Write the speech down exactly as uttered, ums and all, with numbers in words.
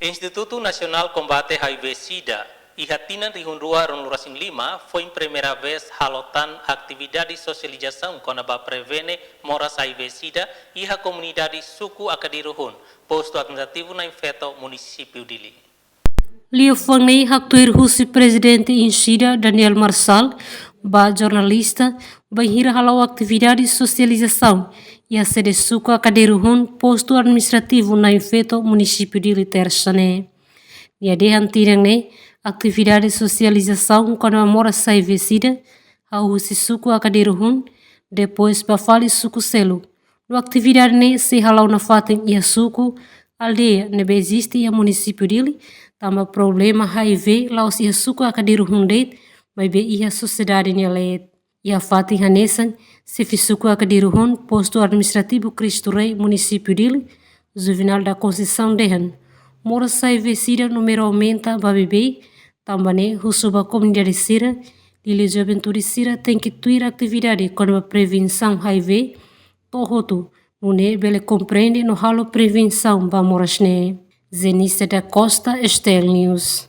Institutu Nasionál Kombate HIV SIDA, iha tinan rihun rua ruanulu-resin-lima, foin primeira vez halo tan atividade sosializasaun kona-ba prevene moras HIV SIDA iha komunidade suku Akadiru-hun, postu administrativu Na'in Feto, munisípiu Dili. Liafuan ne'e haktuir husi Prezidente INSIDA, Daniel Marçal, ba jornalista, bainhira hala'o atividade sosializasaun iha sede suku Akadiru-hun, postu administrativu Na'in Feto, munisípiu Dili, Tersa ne'e. Nia dehan tinan ne'e, atividade sosializasaun kona-ba moras HIV SIDA, hahú husi suku Akadiru-hun, depois ba fali suku seluk. No atividade ne'e sei hala'o nafatin iha suku, aldeia ne'ebé eziste iha munisípiu Dili, tanba problema HIV la'ós iha suku Akadiru-hun de'it, maibé iha sosiedade nia leet. Iha fatin hanesan, xefe suku Akadiru-hun, postu administrativu Cristo Rei, munisípiu Dili, Juvenal da Conceição dehan, moras HIV SIDA númeru aumenta ba beibeik, tanba ne'e husu ba komunidade sira, liuliu juventude sira tenke tuir atividade kona-ba prevensaun HIV to'o hotu, nune'e bele komprende no halo prevensaun ba moras ne'e. Zenista da Costa, STL News.